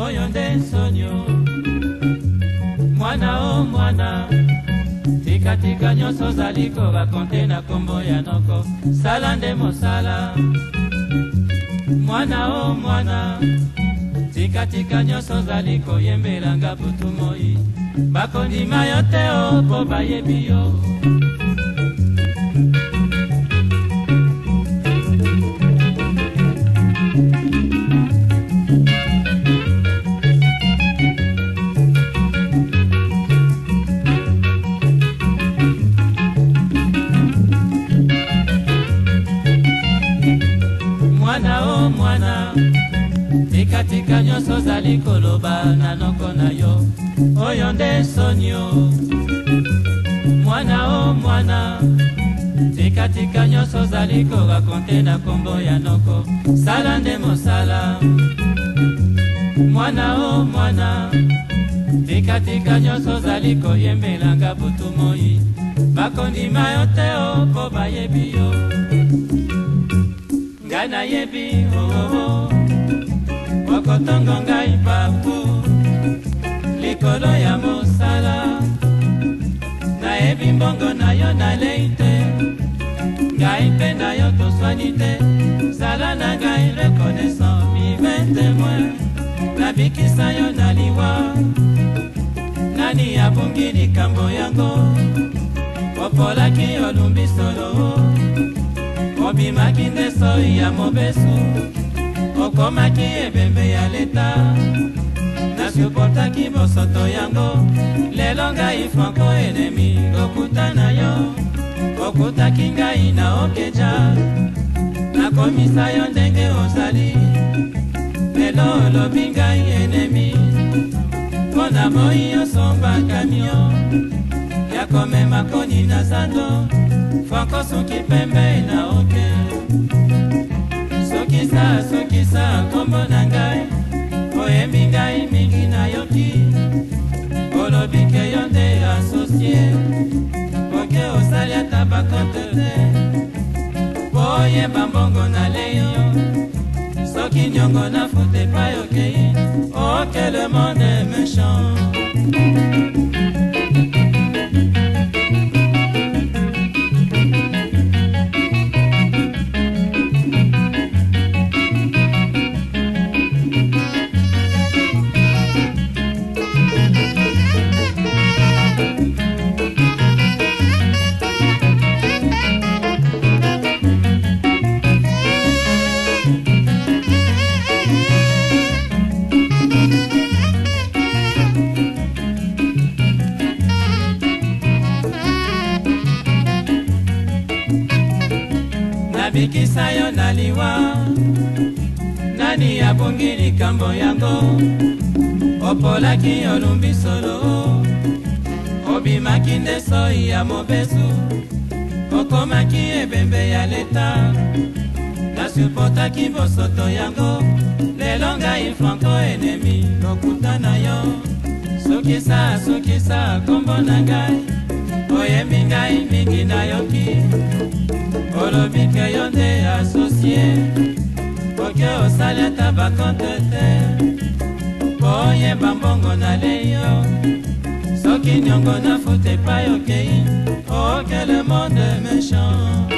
Oyo nde sonio. Mwana o mwana, tikatika nyonso ozali korakonte na nkombo ya noko, sala nde mosala. Mwana o mwana, tikatika nyonso ozali koyembelanga butu moi, bakondima yo te o mpo bayebi yo. Mwana o mwana, tikatika nyonso ozali koloba na noko na yo, oyo nde sonio. Mwana o mwana, tikatika nyonso ozali korakonte na nkombo ya noko, sala nde mosala. Mwana o mwana, tikatika nyonso ozali koyembelanga butu moi, bakondima yo te o mpo bayebi yo. Ngai nayebi oh, oh, oh. Okotongo ngai partout likolo ya mosala, nayebi mbongo na yo nalei te, ngai mpe na yo toswani te, zala na ngai reconnaissant, vivant témoin, nabikisa yo na liwa. Nani abungi likambo yango? Opolaki olumbi solo, obimaki nde soi ya mobesu, okomaki ebembe ya leta, nasupportaki bosoto yango. Lelo ngai Franco enemi lokuta na yo, okutaki ngai na okeja, nakomisa yo ndenge ozali. Lelo olobi ngai enemi, mpo na moi osomba kamio ya komema koni na zando. Franco soki pembe na oke, sokisa sokisa nkombo na ngai, oyembi ngai mingi nayoki, olobi ke yo nde asocie, oke osali ata bakonte te, po oyeba mbongo nalei yo, soki niongo nafuta epai okei. Oh, que le monde est méchant. Nabikisa yo na liwa, nani abongi likambo yango? Opolaki olumbi solo, obimaki nde soi ya mobesu, okomaki ebembe ya leta, nasupportaki bosoto yango. Lelo ngai Franco enemi lokuta na yo, sukisa sukisa nkombo na ngai, oyembi ngai mingi nayoki, olobi ke yo nde asocie, oke osali ata bakonte te, po oyeba mbongo nalei yo, soki niongo nafuta epai okei. Oh, que le monde est méchant.